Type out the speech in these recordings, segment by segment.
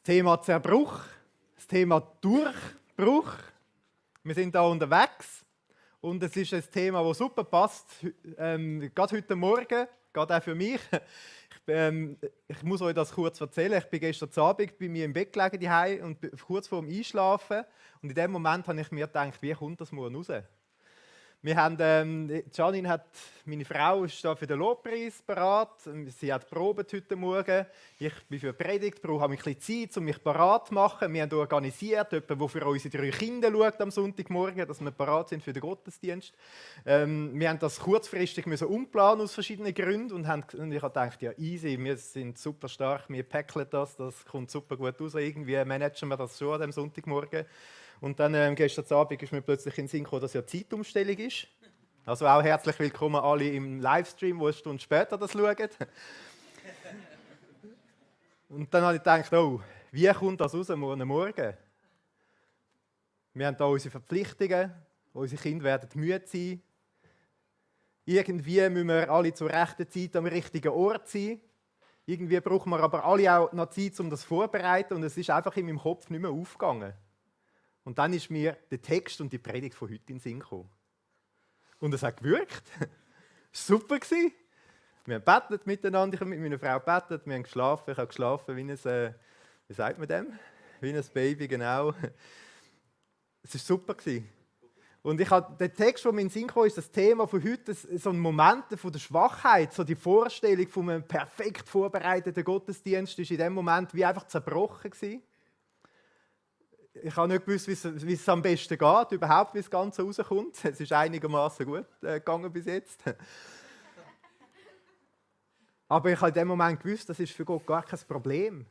Das Thema Zerbruch, das Thema Durchbruch. Wir sind da unterwegs und es ist ein Thema, das super passt, gerade heute Morgen, gerade auch für mich. Ich muss euch das kurz erzählen. Ich bin gestern Abend bei mir im Bett gelegen daheim und kurz vor dem Einschlafen. Und in dem Moment habe ich mir gedacht, wie kommt das morgen raus? Wir haben, Janine hat, meine Frau ist da für den Lobpreis bereit. Sie hat probiert heute Morgen. Ich bin für die Predigt, brauche ein bisschen Zeit, um mich bereit zu machen. Wir haben organisiert, jemanden, der für unsere 3 Kinder schaut am Sonntagmorgen, dass wir bereit sind für den Gottesdienst. Wir haben das kurzfristig umplanen aus verschiedenen Gründen und ich habe gedacht, ja easy, wir sind super stark, wir packeln das kommt super gut raus. Irgendwie managen wir das schon am Sonntagmorgen. Und dann gestern Abend ist mir plötzlich in den Sinn gekommen, dass ja Zeitumstellung ist. Also auch herzlich willkommen alle im Livestream, die eine Stunde später das schauen. Und dann habe ich gedacht, oh, wie kommt das raus morgen Morgen? Wir haben da unsere Verpflichtungen, unsere Kinder werden müde sein. Irgendwie müssen wir alle zur rechten Zeit am richtigen Ort sein. Irgendwie brauchen wir aber alle auch noch Zeit, um das vorzubereiten. Und es ist einfach in meinem Kopf nicht mehr aufgegangen. Und dann ist mir der Text und die Predigt von heute in den Sinn gekommen. Und es hat gewirkt. Es war super. Wir haben gebetet miteinander, ich habe mit meiner Frau gebetet, wir haben geschlafen. Ich habe geschlafen wie ein, wie sagt man dem? Wie ein Baby, genau. Es war super. Und der Text, der mir in den Sinn kam, ist das Thema von heute, so ein Moment von der Schwachheit, so die Vorstellung von einem perfekt vorbereiteten Gottesdienst, ist in dem Moment wie einfach zerbrochen gewesen. Ich habe nicht gewusst, wie es am besten geht, überhaupt, wie das Ganze rauskommt. Es ist einigermaßen gut gegangen bis jetzt. Aber ich habe in dem Moment gewusst, das ist für Gott gar kein Problem.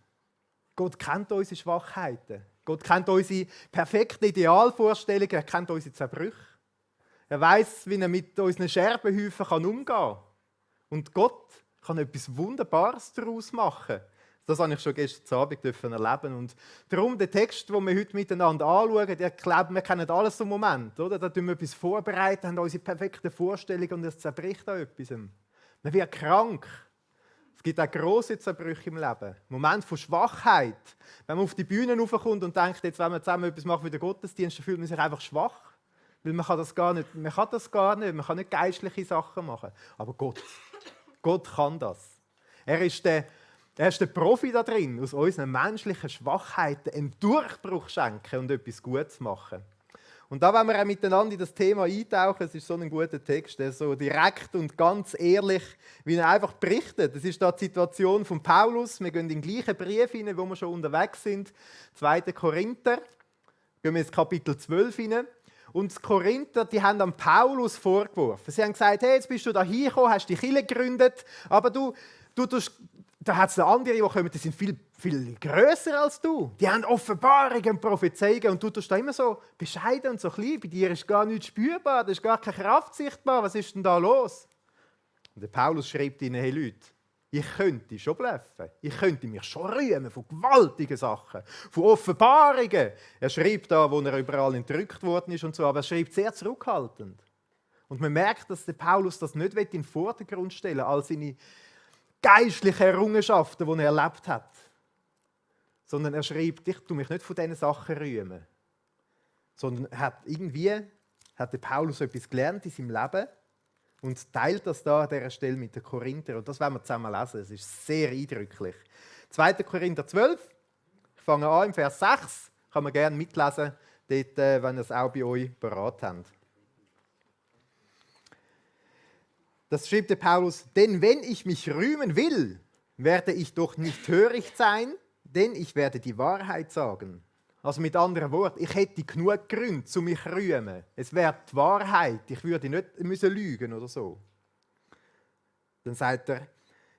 Gott kennt unsere Schwachheiten. Gott kennt unsere perfekten Idealvorstellungen, er kennt unsere Zerbrüche. Er weiß, wie er mit unseren Scherbenhäufen umgehen kann. Und Gott kann etwas Wunderbares daraus machen. Das habe ich schon gestern Abend erleben. Und darum der Text, den wir heute miteinander anschauen, ich glaube, wir kennen alles so einen Moment. Oder? Da tun wir etwas vorbereiten, haben unsere perfekte Vorstellung und es zerbricht an etwas. Man wird krank. Es gibt auch grosse Zerbrüche im Leben. Moment von Schwachheit. Wenn man auf die Bühne raufkommt und denkt, jetzt wenn wir zusammen etwas machen für den Gottesdienst, dann fühlt man sich einfach schwach. Weil man kann das gar nicht, man kann nicht geistliche Sachen machen. Aber Gott kann das. Er ist der Profi da drin, aus unseren menschlichen Schwachheiten einen Durchbruch schenken und etwas Gutes machen. Und da wollen wir auch miteinander in das Thema eintauchen. Es ist so ein guter Text, der so direkt und ganz ehrlich, wie er einfach berichtet. Das ist da die Situation von Paulus. Wir gehen in den gleichen Brief hinein, wo wir schon unterwegs sind. 2. Korinther. Gehen wir ins Kapitel 12 hinein. Und die Korinther, die haben an Paulus vorgeworfen. Sie haben gesagt, hey, jetzt bist du da hingekommen, hast die Kirche gegründet, aber da hat es andere, die kommen, die sind viel grösser als du. Die haben Offenbarungen, Prophezeiungen und du tust da immer so bescheiden und so klein. Bei dir ist gar nichts spürbar, da ist gar keine Kraft sichtbar. Was ist denn da los? Und der Paulus schreibt ihnen, hey Leute, ich könnte schon bluffen. Ich könnte mich schon rühmen von gewaltigen Sachen, von Offenbarungen. Er schreibt da, wo er überall entrückt worden ist und so, aber er schreibt sehr zurückhaltend. Und man merkt, dass der Paulus das nicht in den Vordergrund stellen will, als seine geistlichen Errungenschaften, die er erlebt hat. Sondern er schreibt, ich tue mich nicht von diesen Sachen rühmen. Sondern irgendwie hat der Paulus etwas gelernt in seinem Leben und teilt das da an dieser Stelle mit den Korinther. Und das werden wir zusammen lesen. Es ist sehr eindrücklich. 2. Korinther 12, ich fange an im Vers 6, kann man gerne mitlesen, dort, wenn ihr es auch bei euch parat habt. Das schreibt der Paulus, denn wenn ich mich rühmen will, werde ich doch nicht töricht sein, denn ich werde die Wahrheit sagen. Also mit anderen Worten, ich hätte genug Gründe, zu mich zu rühmen. Es wäre die Wahrheit, ich würde nicht lügen oder so. Dann sagt er,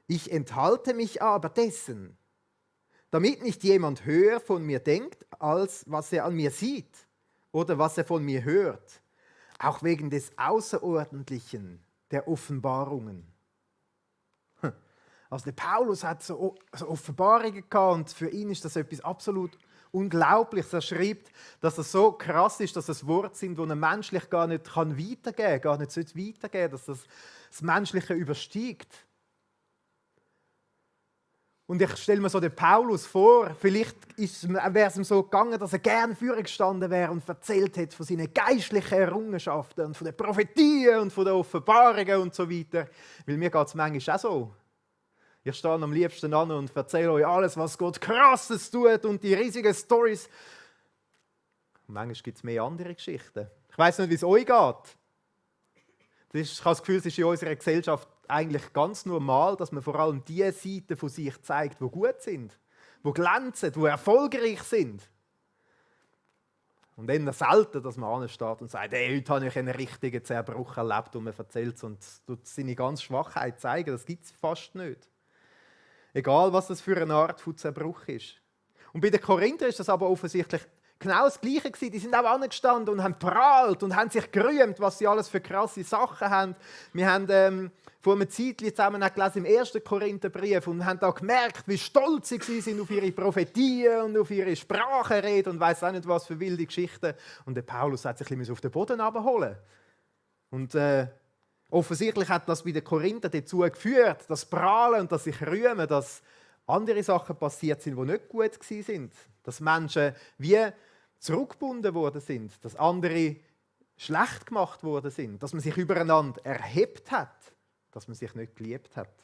ich enthalte mich aber dessen, damit nicht jemand höher von mir denkt, als was er an mir sieht oder was er von mir hört, auch wegen des Außerordentlichen der Offenbarungen. Also der Paulus hat so Offenbarungen gehabt und für ihn ist das etwas absolut Unglaubliches. Er schreibt, dass es so krass ist, dass es Worte sind, die er menschlich gar nicht weitergeben kann, gar nicht weitergeben sollte, dass das Menschliche übersteigt. Und ich stelle mir so den Paulus vor, vielleicht wäre es ihm so gegangen, dass er gerne vorgestanden wäre und erzählt hätte von seinen geistlichen Errungenschaften und von den Prophetien und von den Offenbarungen und so weiter. Weil mir geht es manchmal auch so. Ich stehe am liebsten an und erzähle euch alles, was Gott Krasses tut und die riesigen Storys. Und manchmal gibt es mehr andere Geschichten. Ich weiss nicht, wie es euch geht. Ich habe das Gefühl, es ist in unserer Gesellschaft eigentlich ganz normal, dass man vor allem die Seiten von sich zeigt, die gut sind, die glänzen, die erfolgreich sind. Und dann selten, dass man ansteht und sagt, hey, heute habe ich einen richtigen Zerbruch erlebt und man erzählt es und tut seine ganze Schwachheit zeigen. Das gibt es fast nicht. Egal, was das für eine Art von Zerbruch ist. Und bei den Korinthern ist das aber offensichtlich genau das Gleiche gewesen. Die sind auch angestanden und haben prahlt und haben sich gerühmt, was sie alles für krasse Sachen haben. Wir haben vor einer Zeit zusammen auch gelesen im 1. Korintherbrief und haben da gemerkt, wie stolz sie sind auf ihre Prophetien und auf ihre Sprachenrede und weiss auch nicht, was für wilde Geschichten. Und der Paulus hat sich ein bisschen auf den Boden abholen. Und offensichtlich hat das bei den Korinthern dazu geführt, dass Prahlen und dass sich rühmen, dass andere Sachen passiert sind, die nicht gut waren. Dass Menschen wie zurückgebunden worden sind, dass andere schlecht gemacht worden sind, dass man sich übereinander erhebt hat, dass man sich nicht geliebt hat.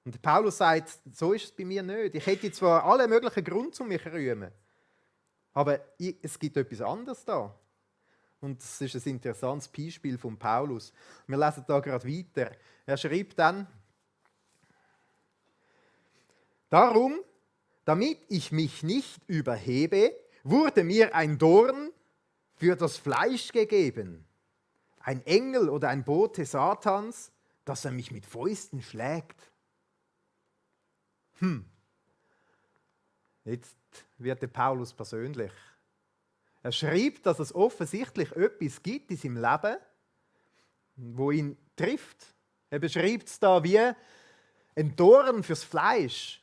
Und Paulus sagt, so ist es bei mir nicht. Ich hätte zwar alle möglichen Gründe, um mich zu rühmen, aber es gibt etwas anderes da. Und das ist ein interessantes Beispiel von Paulus. Wir lesen da gerade weiter. Er schreibt dann, darum, damit ich mich nicht überhebe, wurde mir ein Dorn für das Fleisch gegeben, ein Engel oder ein Bote Satans, dass er mich mit Fäusten schlägt. Jetzt wird der Paulus persönlich. Er schreibt, dass es offensichtlich etwas gibt in seinem Leben, wo ihn trifft. Er beschreibt es da wie ein Dorn fürs Fleisch.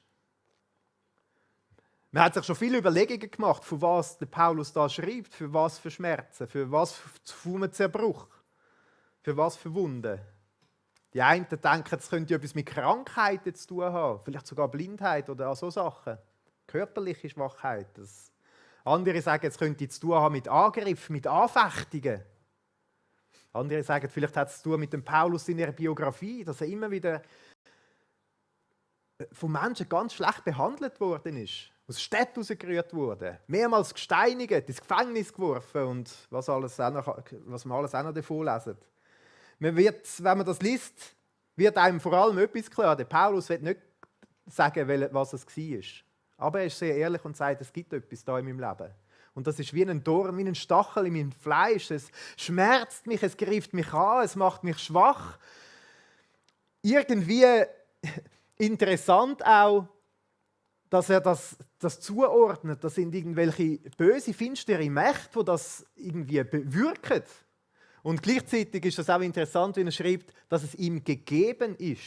Man hat sich schon viele Überlegungen gemacht, von was der Paulus da schreibt, für was für Schmerzen, für was für einen Zerbruch, für was für Wunden. Die einen denken, es könnte etwas mit Krankheiten zu tun haben, vielleicht sogar Blindheit oder so Sachen, körperliche Schwachheit. Andere sagen, es könnte zu tun haben mit Angriffen, mit Anfechtungen. Andere sagen, vielleicht hat es zu tun mit dem Paulus in ihrer Biografie, dass er immer wieder von Menschen ganz schlecht behandelt worden ist. Aus Städten rausgerührt wurde, mehrmals gesteinigt, ins Gefängnis geworfen und was man alles auch noch davon lesen. Wenn man das liest, wird einem vor allem etwas klar. Der Paulus will nicht sagen, was es war. Aber er ist sehr ehrlich und sagt, es gibt etwas da in meinem Leben. Und das ist wie ein Dorn, wie ein Stachel in meinem Fleisch. Es schmerzt mich, es greift mich an, es macht mich schwach. Irgendwie interessant auch, dass er das zuordnet. Das sind irgendwelche böse, finstere Mächte, die das irgendwie bewirken. Und gleichzeitig ist es auch interessant, wenn er schreibt, dass es ihm gegeben ist.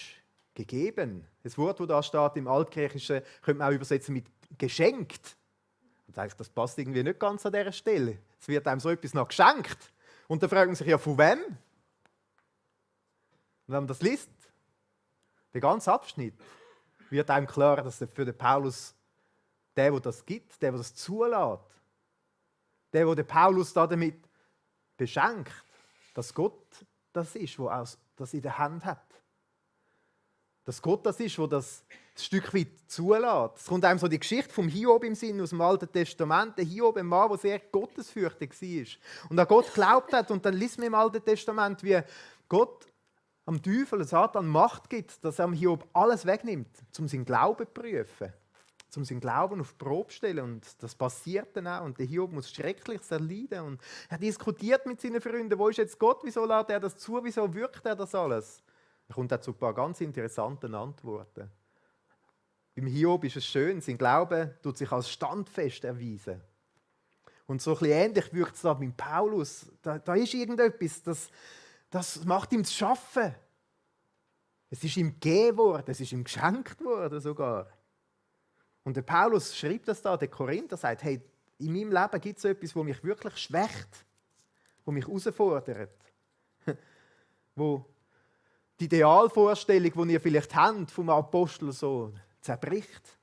Gegeben. Das Wort, das da steht im Altgriechischen, könnte man auch übersetzen mit geschenkt. Und das passt irgendwie nicht ganz an dieser Stelle. Es wird einem so etwas noch geschenkt. Und dann fragt man sich ja, von wem? Und wenn man das liest, der ganze Abschnitt, wird einem klar, dass für den Paulus der das gibt, der das zulässt, der Paulus damit beschenkt, dass Gott das ist, der das in der Hand hat. Dass Gott das ist, der das ein Stück weit zulässt. Es kommt einem so die Geschichte vom Hiob im Sinn aus dem Alten Testament. Der Hiob, ein Mann, der sehr gottesfürchtig war und an Gott geglaubt hat. Und dann liest man im Alten Testament, wie Gott am Teufel, Satan, Macht gibt, dass er am Hiob alles wegnimmt, um seinen Glauben zu prüfen, um seinen Glauben auf die Probe zu stellen. Und das passiert dann auch. Und der Hiob muss Schreckliches erleiden. Und er diskutiert mit seinen Freunden, wo ist jetzt Gott, wieso lässt er das zu, wieso wirkt er das alles? Er kommt dazu ein paar ganz interessante Antworten. Beim Hiob ist es schön, sein Glaube tut sich als standfest erweisen. Und so ein bisschen ähnlich wirkt es da beim Paulus. Da ist irgendetwas, das macht ihm zu schaffen. Es ist ihm gegeben worden, es ist ihm geschenkt worden sogar. Und der Paulus schreibt das da, der Korinther sagt, hey, in meinem Leben gibt es etwas, das mich wirklich schwächt, das mich herausfordert, wo die Idealvorstellung, die ihr vielleicht habt vom Apostel, so zerbricht.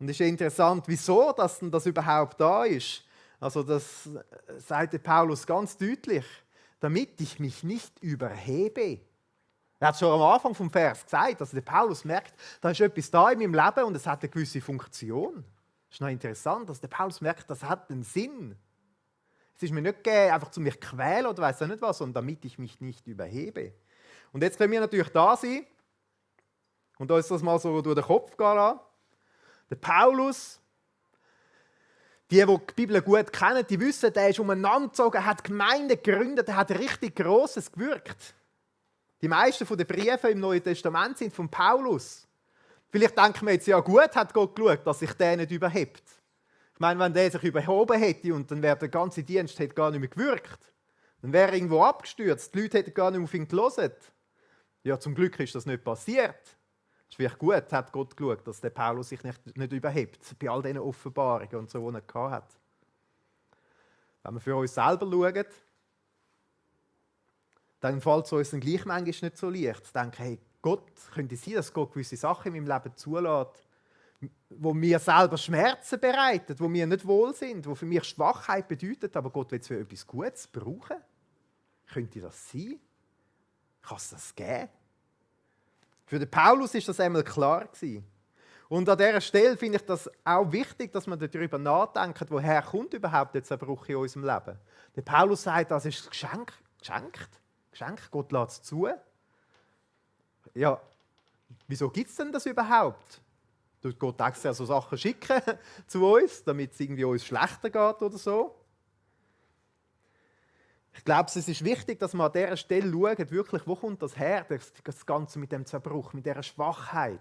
Und es ist interessant, wieso das überhaupt da ist. Also das sagt der Paulus ganz deutlich, damit ich mich nicht überhebe. Er hat schon am Anfang vom Vers gesagt, also der Paulus merkt, da ist etwas da in meinem Leben und es hat eine gewisse Funktion. Das ist noch interessant, dass der Paulus merkt, das hat einen Sinn. Es ist mir nicht gegeben, einfach zu mich quälen oder weiss auch nicht was, sondern damit ich mich nicht überhebe. Und jetzt können wir natürlich da sein und uns das mal so durch den Kopf gehen lassen. Der Paulus, die Bibel gut kennen, die wissen, der ist umeinander gezogen, er hat Gemeinden gegründet, er hat richtig Grosses gewirkt. Die meisten der Briefe im Neuen Testament sind von Paulus. Vielleicht denken wir jetzt, ja gut, hat Gott geschaut, dass sich der nicht überhebt. Ich meine, wenn der sich überhoben hätte und dann wäre der ganze Dienst hätte gar nicht mehr gewirkt, dann wäre er irgendwo abgestürzt, die Leute hätten gar nicht mehr auf ihn gehört. Ja, zum Glück ist das nicht passiert. Es ist wirklich gut, hat Gott geschaut, dass der Paulus sich nicht überhebt, bei all diesen Offenbarungen und so, die er hatte. Wenn wir für uns selber schauen, dann fällt es uns dann gleich manchmal nicht so leicht, zu denken, hey, Gott, könnte es sein, dass Gott gewisse Sachen in meinem Leben zulässt, wo mir selber Schmerzen bereitet, wo mir nicht wohl sind, wo für mich Schwachheit bedeutet, aber Gott will es für etwas Gutes brauchen? Könnte das sein? Kann es das geben? Für den Paulus ist das einmal klar gewesen. Und an dieser Stelle finde ich das auch wichtig, dass man darüber nachdenkt, woher kommt überhaupt der Zerbruch in unserem Leben. Der Paulus sagt, das ist geschenkt. Gott lässt es zu. Ja, wieso gibt es denn das überhaupt? Tut Gott extra so Sachen schicken zu uns, damit es irgendwie uns schlechter geht oder so? Ich glaube, es ist wichtig, dass man an dieser Stelle schaut, wirklich, wo kommt das her, das Ganze mit dem Zerbruch, mit dieser Schwachheit.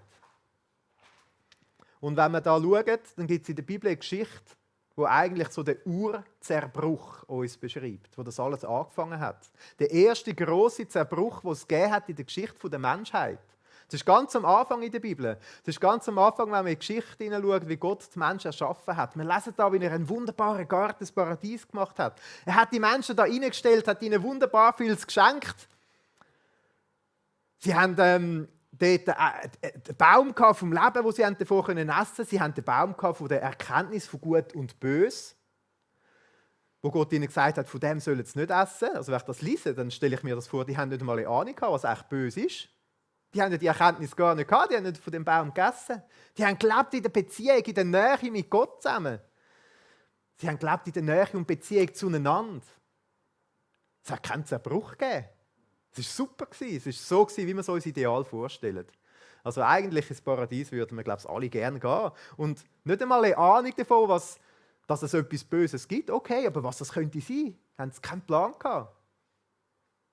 Und wenn man da schaut, dann gibt es in der Bibel eine Geschichte, wo eigentlich so der Urzerbruch uns beschreibt, wo das alles angefangen hat. Der erste große Zerbruch, den es gegeben hat in der Geschichte der Menschheit. Das ist ganz am Anfang in der Bibel. Das ist ganz am Anfang, wenn man in die Geschichte hineinschaut, wie Gott die Menschen erschaffen hat. Wir lesen da, wie er einen wunderbaren Garten, das Paradies gemacht hat. Er hat die Menschen da hineingestellt, hat ihnen wunderbar vieles geschenkt. Sie haben dort einen Baum vom Leben, wo sie davon essen konnten. Sie haben den Baum von der Erkenntnis von Gut und Bös, wo Gott ihnen gesagt hat, von dem sollen sie nicht essen. Also wenn ich das lese, dann stelle ich mir das vor, die haben nicht einmal eine Ahnung gehabt, was echt böse ist. Die haben die Erkenntnis gar nicht gehabt, die haben nicht von dem Baum gegessen. Die haben gelebt in der Beziehung, in der Nähe mit Gott zusammen. Sie haben gelebt in der Nähe und Beziehung zueinander. Es hat keinen Zerbruch gegeben. Es war super. Es war so, wie wir es uns ideal vorstellen. Also eigentlich ins Paradies würden wir, glaube ich, alle gerne gehen. Und nicht einmal eine Ahnung davon, dass es etwas Böses gibt. Okay, aber was das könnte sein? Haben sie keinen Plan gehabt.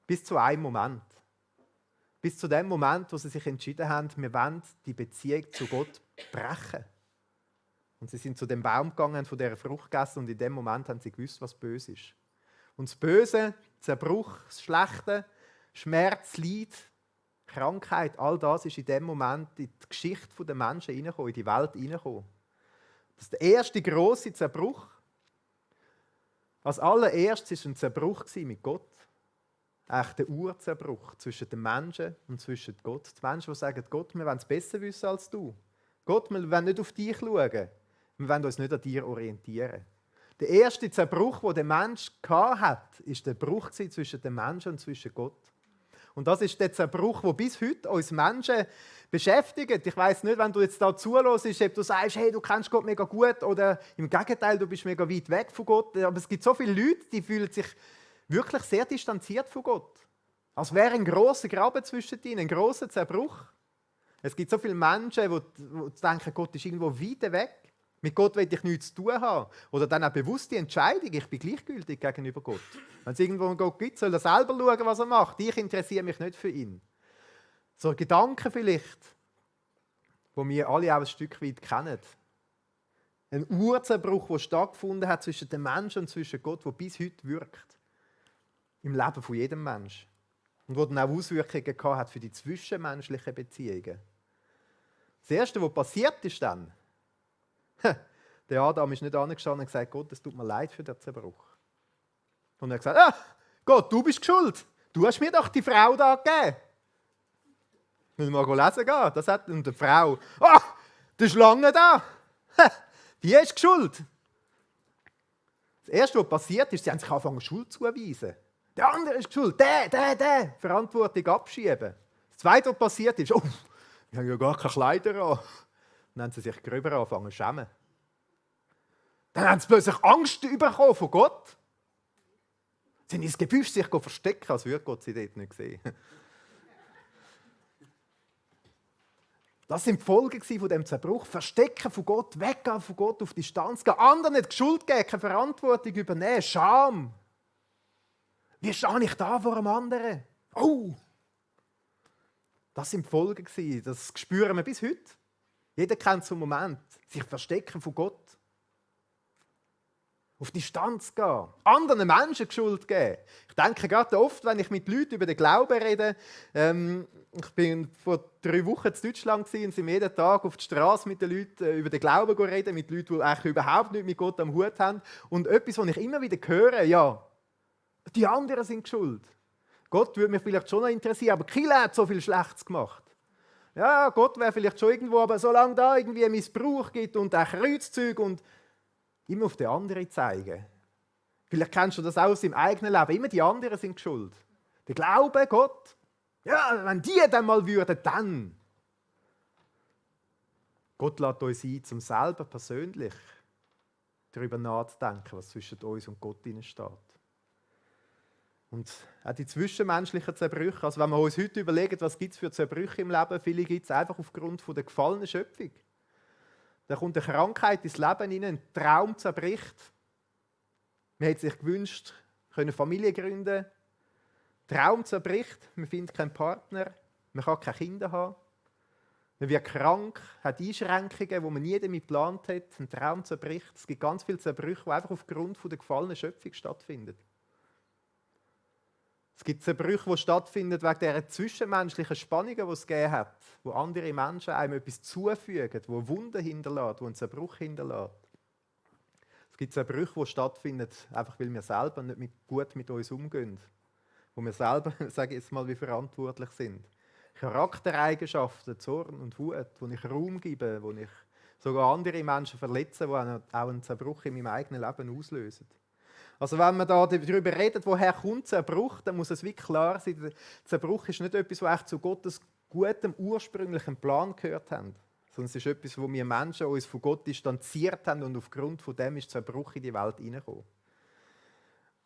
Bis zu einem Moment. Bis zu dem Moment, wo sie sich entschieden haben, wir wollen die Beziehung zu Gott brechen. Und sie sind zu dem Baum gegangen, von dieser Frucht gegessen, und in dem Moment haben sie gewusst, was böse ist. Und das Böse, Zerbruch, das Schlechte, Schmerz, Leid, Krankheit, all das ist in dem Moment in die Geschichte der Menschen hineingekommen, in die Welt hineingekommen. Das ist der erste grosse Zerbruch. Als allererstes war ein Zerbruch mit Gott. Echt der Urzerbruch zwischen den Menschen und zwischen Gott. Die Menschen, die sagen, Gott, wir wollen es besser wissen als du. Gott, wir wollen nicht auf dich schauen. Wir wollen uns nicht an dir orientieren. Der erste Zerbruch, den der Mensch hatte, war der Bruch zwischen den Menschen und zwischen Gott. Und das ist der Zerbruch, der bis heute uns Menschen beschäftigt. Ich weiss nicht, wenn du jetzt da zuhörst, ob du sagst, hey, du kennst Gott mega gut, oder im Gegenteil, du bist mega weit weg von Gott. Aber es gibt so viele Leute, die fühlen sich wirklich sehr distanziert von Gott. Als wäre ein grosser Graben zwischen ihnen, ein grosser Zerbruch. Es gibt so viele Menschen, die denken, Gott ist irgendwo weit weg. Mit Gott will ich nichts zu tun haben. Oder dann auch bewusst die Entscheidung, ich bin gleichgültig gegenüber Gott. Wenn es irgendwo einen Gott gibt, soll er selber schauen, was er macht. Ich interessiere mich nicht für ihn. So ein Gedanke vielleicht, wo wir alle auch ein Stück weit kennen. Ein Urzerbruch, der stattgefunden hat zwischen den Menschen und zwischen Gott, der bis heute wirkt. Im Leben von jedem Menschen. Und wo dann auch Auswirkungen hat für die zwischenmenschlichen Beziehungen. Das Erste, was passiert ist dann, der Adam ist nicht angestanden und gesagt, Gott, es tut mir leid für den Zerbruch. Und er hat gesagt, Gott, du bist schuld. Du hast mir doch die Frau da gegeben. Müssen wir mal lesen gehen. Das hat und die Frau, die Schlange da. Die ist die Schuld. Das Erste, was passiert ist, sie haben sich angefangen, Schuld zuweisen. Der andere ist die Schuld. Der. Verantwortung abschieben. Das Zweite, was passiert ist, oh, ich habe ja gar keine Kleider an. Dann haben sie sich gröber angefangen zu schämen. Dann haben sie plötzlich Angst bekommen von Gott. Sie sind ins Gebüsch sich verstecken, als würde Gott sie dort nicht sehen. Das sind die Folgen von diesem Zerbruch. Verstecken von Gott, weggehen von Gott, auf Distanz gehen, anderen nicht die Schuld geben, keine Verantwortung übernehmen, Scham. Wie stehe ich da vor einem anderen? Oh! Das sind die Folgen. Das spüren wir bis heute. Jeder kennt so einen Moment. Sich verstecken von Gott. Auf Distanz gehen. Anderen Menschen die Schuld geben. Ich denke gerade oft, wenn ich mit Leuten über den Glauben rede. Ich bin vor 3 Wochen in Deutschland und sind jeden Tag auf der Straße mit den Leuten über den Glauben reden, mit Leuten, die eigentlich überhaupt nichts mit Gott am Hut haben. Und etwas, was ich immer wieder höre, ja, die anderen sind schuld. Gott würde mich vielleicht schon noch interessieren, aber Kille hat so viel Schlechtes gemacht. Ja, Gott wäre vielleicht schon irgendwo, aber solange da irgendwie ein Missbrauch gibt und ein Kreuzzug und immer auf den anderen zeigen. Vielleicht kennst du das auch aus deinem eigenen Leben. Immer die anderen sind schuld. Der Glaube, Gott, ja, wenn die dann mal würden, dann. Gott lädt uns ein, zum selber persönlich darüber nachzudenken, was zwischen uns und Gott steht. Und auch die zwischenmenschlichen Zerbrüche, also wenn wir uns heute überlegen, was gibt es für Zerbrüche im Leben, viele gibt es einfach aufgrund der gefallenen Schöpfung. Da kommt eine Krankheit ins Leben hinein, ein Traum zerbricht. Man hat sich gewünscht, eine Familie gründen. Traum zerbricht, man findet keinen Partner, man kann keine Kinder haben. Man wird krank, hat Einschränkungen, die man nie damit geplant hat. Ein Traum zerbricht. Es gibt ganz viele Zerbrüche, die einfach aufgrund der gefallenen Schöpfung stattfinden. Es gibt Zerbrüche, die stattfinden wegen dieser zwischenmenschlichen Spannungen, die es gegeben hat, wo andere Menschen einem etwas zufügen, wo Wunden hinterlassen, wo einen Zerbruch hinterlassen. Es gibt Zerbrüche, die stattfinden, einfach weil wir selber nicht gut mit uns umgehen. Wo wir selber, sage ich jetzt mal, wie verantwortlich sind. Charaktereigenschaften, Zorn und Wut, wo ich Raum gebe, wo ich sogar andere Menschen verletze, die auch einen Zerbruch in meinem eigenen Leben auslösen. Also wenn man da darüber redet, woher kommt Zerbruch, dann muss es wirklich klar sein, der Zerbruch ist nicht etwas, was zu Gottes gutem, ursprünglichen Plan gehört hat, sondern es ist etwas, wo wir Menschen uns von Gott distanziert haben und aufgrund von dem ist Zerbruch in die Welt hineingekommen.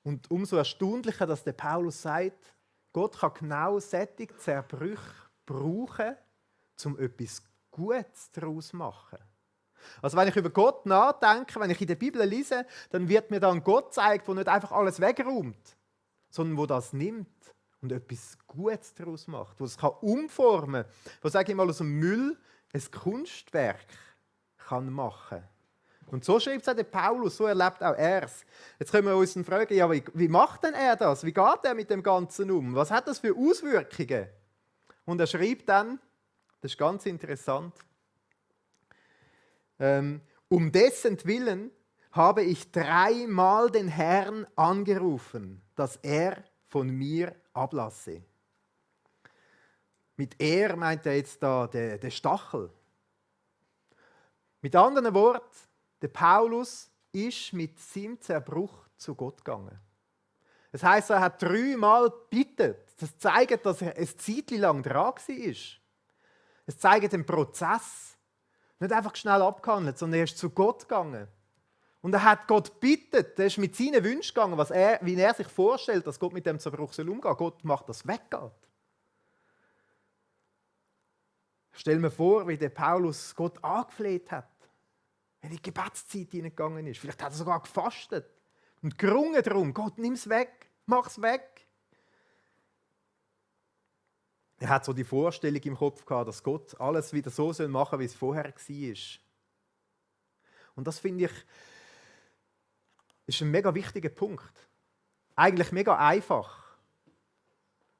Und umso erstaunlicher, dass der Paulus sagt, Gott kann genau solche Zerbrüche brauchen, um etwas Gutes daraus zu machen. Also wenn ich über Gott nachdenke, wenn ich in der Bibel lese, dann wird mir dann Gott gezeigt, der nicht einfach alles wegräumt, sondern der das nimmt und etwas Gutes daraus macht, der es umformen kann, der, sage ich mal, aus dem Müll ein Kunstwerk kann machen. Und so schreibt es auch der Paulus, so erlebt auch er es. Jetzt können wir uns fragen, ja, wie macht denn er das? Wie geht er mit dem Ganzen um? Was hat das für Auswirkungen? Und er schreibt dann, das ist ganz interessant, um dessen Willen habe ich 3-mal den Herrn angerufen, dass er von mir ablasse. Mit er meint er jetzt da der Stachel. Mit anderen Worten, der Paulus ist mit seinem Zerbruch zu Gott gegangen. Das heisst, er hat 3-mal gebeten. Das zeigt, dass er ein Zeitchen lang dran war. Es zeigt den Prozess. Nicht einfach schnell abgehandelt, sondern er ist zu Gott gegangen. Und er hat Gott gebeten, er ist mit seinen Wünschen gegangen, wie er sich vorstellt, dass Gott mit dem Zerbruch umgehen soll. Gott macht, dass es weggeht. Stell mir vor, wie der Paulus Gott angefleht hat, wenn er in die Gebetszeit hineingegangen ist. Vielleicht hat er sogar gefastet und gerungen darum, Gott, nimm es weg, mach es weg. Er hat so die Vorstellung im Kopf gehabt, dass Gott alles wieder so machen soll, wie es vorher war. Und das finde ich, ist ein mega wichtiger Punkt. Eigentlich mega einfach,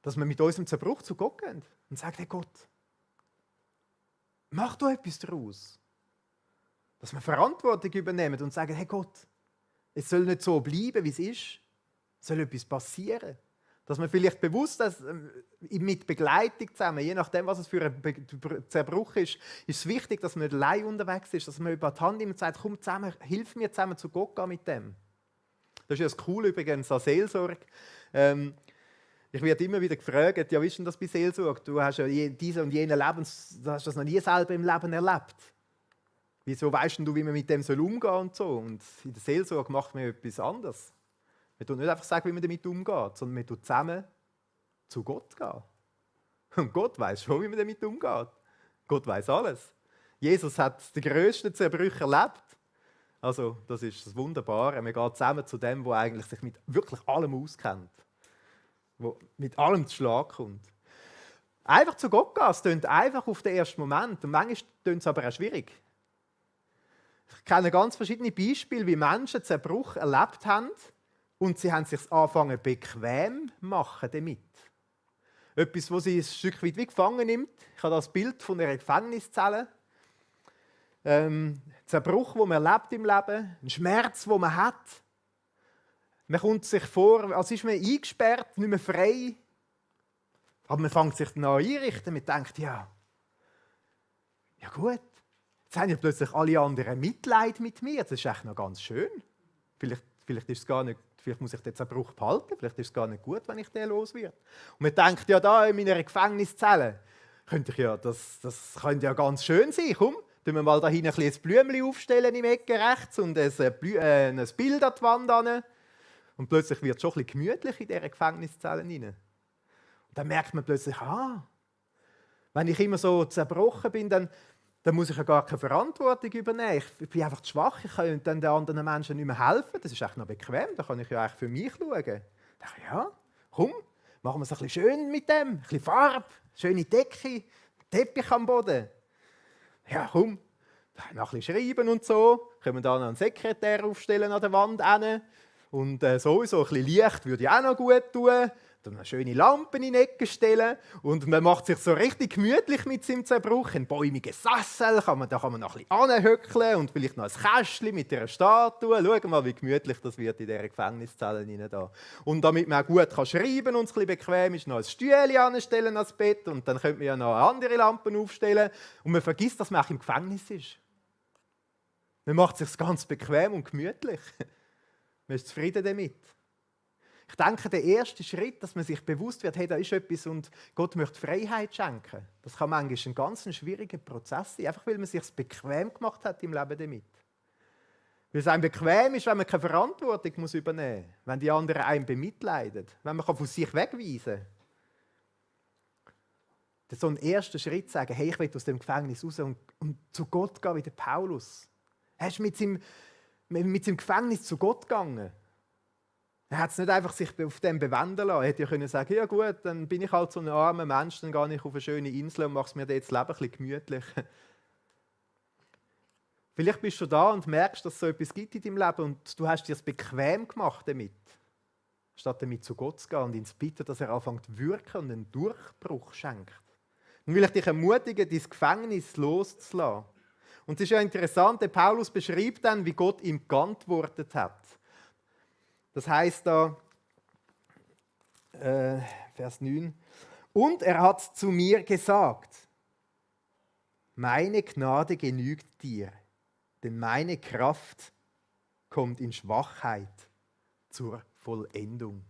dass wir mit unserem Zerbruch zu Gott gehen und sagen, hey Gott, mach doch etwas daraus. Dass wir Verantwortung übernehmen und sagen, hey Gott, es soll nicht so bleiben, wie es ist. Es soll etwas passieren. Dass man vielleicht bewusst, mit Begleitung zusammen, je nachdem, was es für ein Zerbruch ist es wichtig, dass man nicht allein unterwegs ist, dass man über die Hand immer sagt, komm zusammen, hilf mir zusammen zu Gott gehen mit dem. Das ist ja das Coole übrigens an Seelsorge. Ich werde immer wieder gefragt, ja, wie ist denn das bei Seelsorge? Du hast ja diese und jene du hast das noch nie selber im Leben erlebt. Wieso weißt du, wie man mit dem umgehen soll und so? Und in der Seelsorge macht man etwas anderes. Man tut nicht einfach sagen, wie man damit umgeht, sondern man tut zusammen zu Gott gehen. Und Gott weiß schon, wie man damit umgeht. Gott weiß alles. Jesus hat die grössten Zerbrüche erlebt. Also, das ist das Wunderbare. Man geht zusammen zu dem, der eigentlich sich mit wirklich allem auskennt. Der mit allem zu Schlag kommt. Einfach zu Gott gehen, es klingt einfach auf den ersten Moment. Und manchmal klingt es aber auch schwierig. Ich kenne ganz verschiedene Beispiele, wie Menschen Zerbruch erlebt haben und sie haben sich angefangen bequem machen damit. Etwas, was sie ein Stück weit wie gefangen nimmt. Ich habe das Bild von einer Gefängniszelle. Zerbruch, den man erlebt im Leben, ein Schmerz, den man hat. Man kommt sich vor, als ist man eingesperrt, nicht mehr frei. Aber man fängt sich dann an einrichten. Man denkt, ja gut, jetzt haben ja plötzlich alle anderen Mitleid mit mir. Das ist echt noch ganz schön. Vielleicht ist es gar nicht, vielleicht muss ich den Zerbruch behalten. Vielleicht ist es gar nicht gut, wenn ich den los werde. Und man denkt, ja, da in meiner Gefängniszelle, das könnte ja ganz schön sein. Komm, tun wir mal da hinten ein Blümchen aufstellen im Ecke rechts und ein Bild an die Wand an. Und plötzlich wird es schon ein bisschen gemütlich in dieser Gefängniszelle rein. Und dann merkt man plötzlich, wenn ich immer so zerbrochen bin, dann muss ich ja gar keine Verantwortung übernehmen. Ich bin einfach zu schwach, ich kann dann den anderen Menschen nicht mehr helfen. Das ist echt noch bequem, da kann ich ja eigentlich für mich schauen. Da dachte ich, ja, komm, machen wir es ein bisschen schön mit dem, ein bisschen Farbe, schöne Decke, Teppich am Boden. Ja, komm, noch ein bisschen schreiben und so. Können wir da noch einen Sekretär aufstellen an der Wand hin. Und sowieso ein bisschen Licht würde ja auch noch gut tun. Dann eine schöne Lampen in die Ecke stellen. Und man macht sich so richtig gemütlich mit seinem Zerbruch. Ein bäumigen Sessel, da kann man noch ein bisschen anhöckeln und vielleicht noch ein Kästchen mit einer Statue. Schauen mal, wie gemütlich das wird in dieser Gefängniszelle da. Und damit man auch gut schreiben kann und es ein bisschen bequem ist, noch ein Stühle anstellen ans Bett. Und dann könnte man ja noch andere Lampen aufstellen. Und man vergisst, dass man auch im Gefängnis ist. Man macht es sich ganz bequem und gemütlich. Man ist zufrieden damit. Ich denke, der erste Schritt, dass man sich bewusst wird, hey, da ist etwas und Gott möchte Freiheit schenken. Das kann manchmal ein ganz schwieriger Prozess sein, einfach weil man es sich bequem gemacht hat im Leben damit. Weil es einem bequem ist, wenn man keine Verantwortung übernehmen muss, wenn die anderen einen bemitleiden, wenn man von sich wegweisen kann. Das ist so ein erster Schritt, sagen, hey, ich will aus dem Gefängnis raus und zu Gott gehen wie der Paulus. Er ist mit seinem Gefängnis zu Gott gegangen. Er hat es nicht einfach sich auf dem bewenden lassen. Er hätte ja können sagen, ja gut, dann bin ich halt so ein armer Mensch, dann gehe ich auf eine schöne Insel und mache es mir jetzt das Leben ein bisschen gemütlich. Vielleicht bist du da und merkst, dass es so etwas gibt in deinem Leben und du hast dir es bequem gemacht damit, statt damit zu Gott zu gehen und ihn zu bitten, dass er anfängt zu wirken und einen Durchbruch schenkt. Dann will ich dich ermutigen, dein Gefängnis loszulassen. Und es ist ja interessant, der Paulus beschreibt dann, wie Gott ihm geantwortet hat. Das heißt da, Vers 9, und er hat zu mir gesagt, meine Gnade genügt dir, denn meine Kraft kommt in Schwachheit zur Vollendung.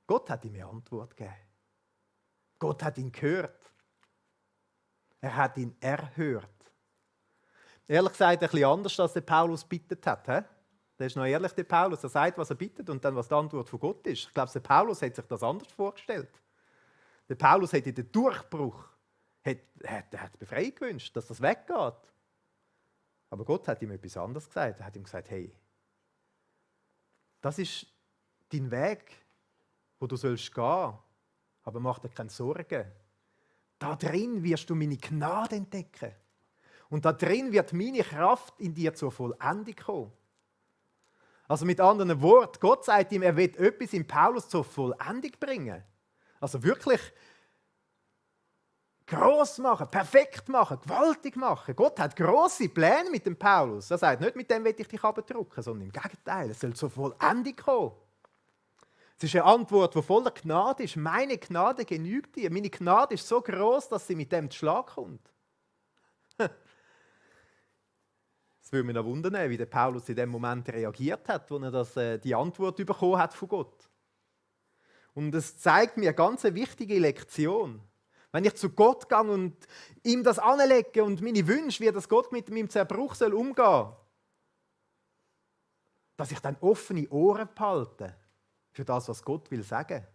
Gott hat ihm eine Antwort gegeben. Gott hat ihn gehört. Er hat ihn erhört. Ehrlich gesagt, ein bisschen anders, als der Paulus bittet hat. He? Der ist noch ehrlich, der Paulus. Er sagt, was er bittet und dann, was die Antwort von Gott ist. Ich glaube, der Paulus hat sich das anders vorgestellt. Der Paulus hätte den Durchbruch, hat Befreiung gewünscht, dass das weggeht. Aber Gott hat ihm etwas anderes gesagt. Er hat ihm gesagt, hey, das ist dein Weg, wo du sollst gehen. Aber mach dir keine Sorgen. Da drin wirst du meine Gnade entdecken. Und da drin wird meine Kraft in dir zur Vollendung kommen. Also mit anderen Worten, Gott sagt ihm, er will etwas in Paulus zur Vollendung bringen. Also wirklich gross machen, perfekt machen, gewaltig machen. Gott hat grosse Pläne mit dem Paulus. Er sagt nicht, mit dem will ich dich abdrücken, sondern im Gegenteil, es soll zur Vollendung kommen. Es ist eine Antwort, die voller Gnade ist. Meine Gnade genügt dir. Meine Gnade ist so groß, dass sie mit dem zu Schlag kommt. Es würde mich noch wundern, wie der Paulus in dem Moment reagiert hat, als er die Antwort bekommen hat von Gott. Und es zeigt mir eine ganz wichtige Lektion. Wenn ich zu Gott gehe und ihm das anlege und meine Wünsche, wie das Gott mit meinem Zerbruch umgehen soll, dass ich dann offene Ohren behalte für das, was Gott will sagen.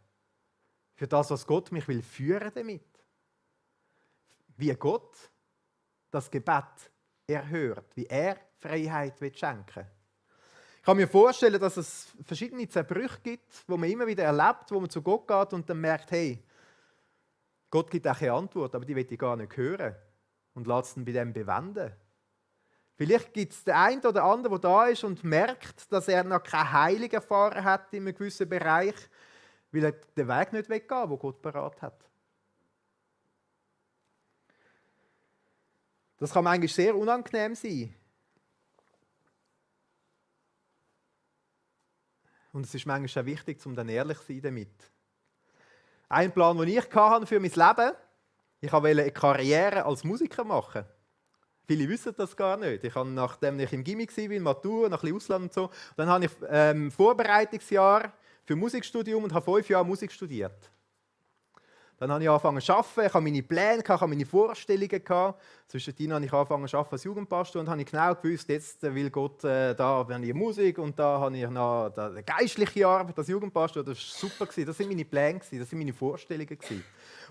Für das, was Gott mich will führen damit. Wie Gott das Gebet erhört, wie er Freiheit schenken will. Ich kann mir vorstellen, dass es verschiedene Zerbrüche gibt, wo man immer wieder erlebt, wo man zu Gott geht und dann merkt, hey, Gott gibt auch keine Antwort, aber die will ich gar nicht hören und lässt es dann bei dem bewenden. Vielleicht gibt es den einen oder anderen, der da ist und merkt, dass er noch keine Heilung erfahren hat in einem gewissen Bereich, weil er den Weg nicht weggehen, den Gott parat hat. Das kann manchmal sehr unangenehm sein. Und es ist manchmal auch wichtig, um dann ehrlich zu sein damit. Ein Plan, den ich hatte für mein Leben, ich wollte eine Karriere als Musiker machen. Viele wissen das gar nicht. Ich habe, nachdem ich im Gymnasium war, in Matur, noch ein bisschen Ausland und so, dann habe ich Vorbereitungsjahr für Musikstudium und habe 5 Jahre Musik studiert. Dann habe ich angefangen zu arbeiten, ich hatte meine Pläne, ich hatte meine Vorstellungen. Zwischendrin habe ich angefangen zu arbeiten als Jugendpastor und habe genau gewusst, jetzt will Gott, da habe ich Musik und da habe ich noch die geistliche Arbeit als Jugendpastor. Das war super, das waren meine Pläne, das waren meine Vorstellungen.